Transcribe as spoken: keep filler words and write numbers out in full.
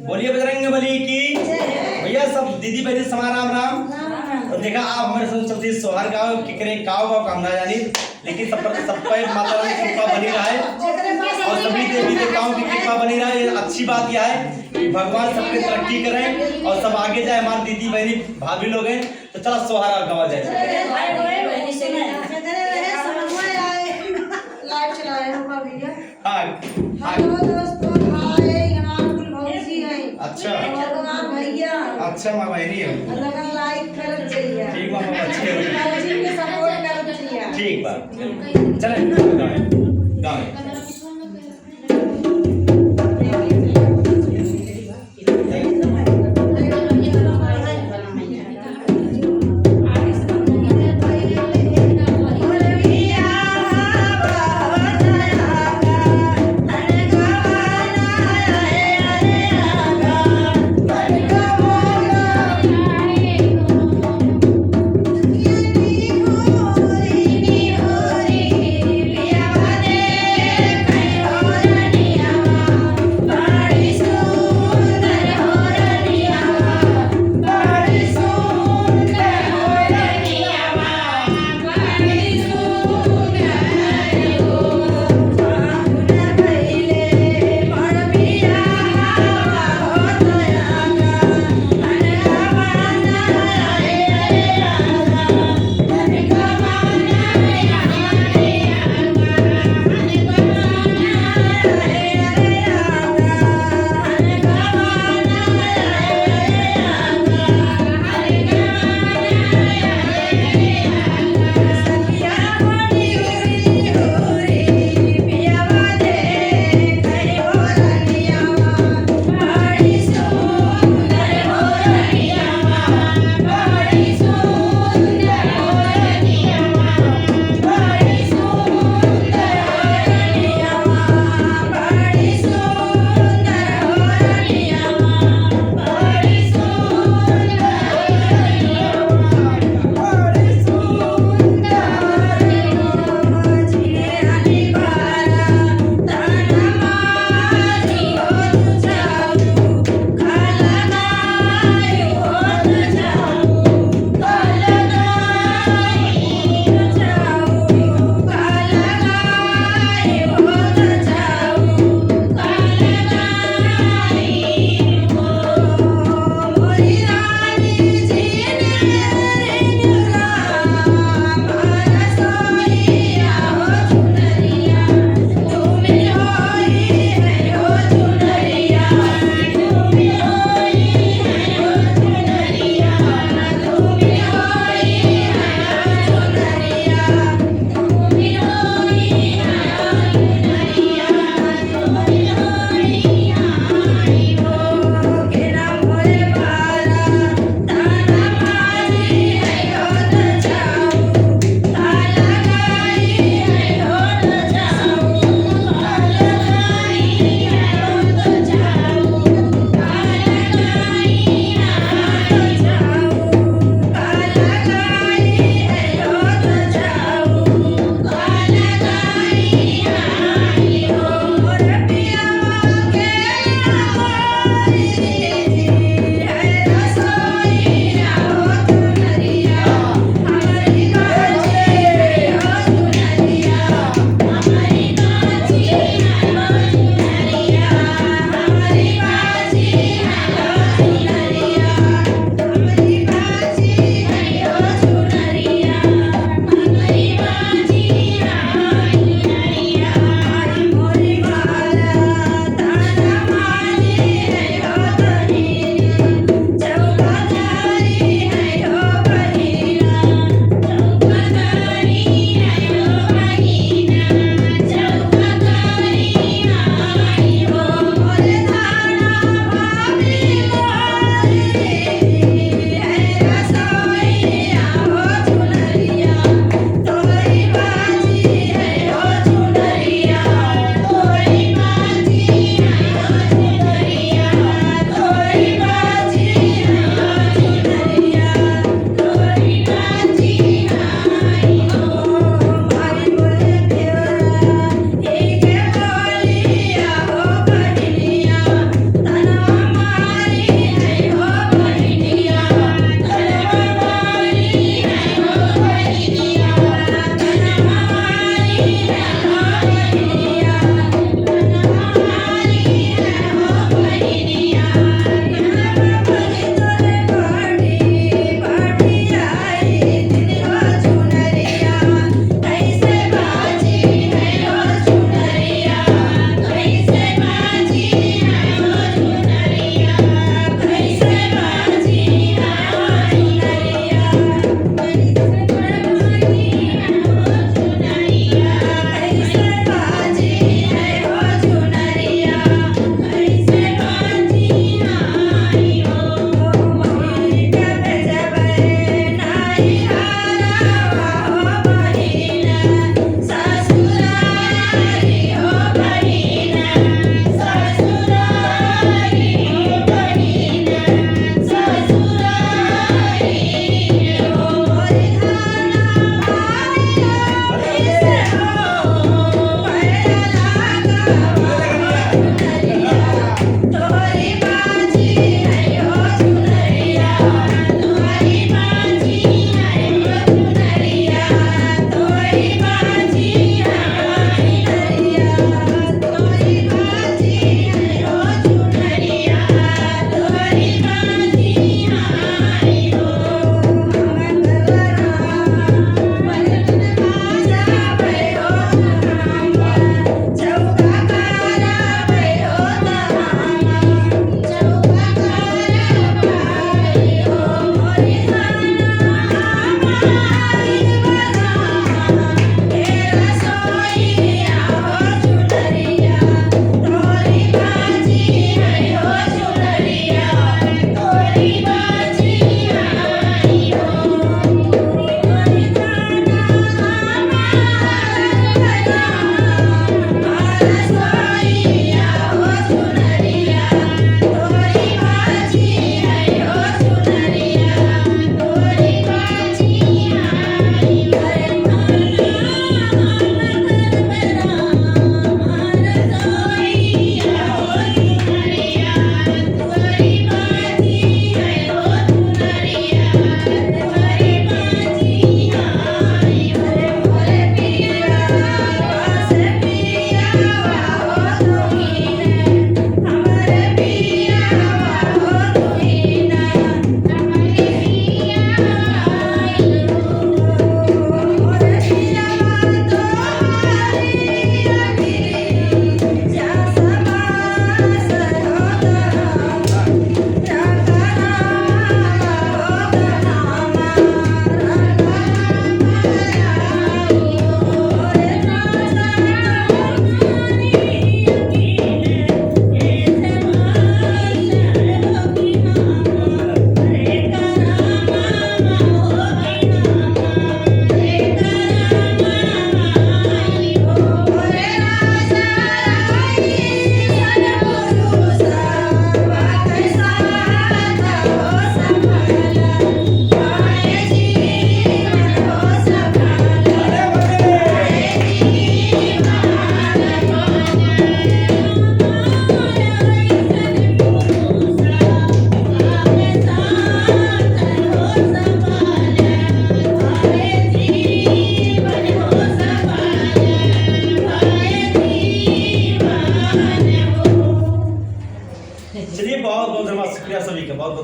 बोलिए बजरंग बली की। भैया, सब दीदी बहनी समाज राम राम। तो देखा, आप हमरे संग चलती सोहर गाँव, केकरे गाँव, गाँव का हम ना जानी, लेकिन सब पर, सब पे माता रानी की कृपा बनी रहे और सभी देवी देवताओं की कृपा बनी रहे। ये अच्छी बात यह है कि भगवान सबके तरक्की करें और सब आगे जाए, हमारी दीदी बहनी भाभी लोग हैं। तो चला सोहरा गवा जाए। लाइव चला रहे हो भैया। हाँ, हाँ। हेलो दोस्तों, हाय, हमार कुल भौजी हैं। अच्छा। और हमार भैया। अच्छा, हमार बहनी है। और लगन लाइक करत जाइए। ठीक बा, हम अच्छे हैं। भौजी के सपोर्ट करत जाइए। ठीक बा। चले, गावे, गावे। चलिए, बहुत बहुत धन्यवाद, शुक्रिया सभी का, बहुत बहुत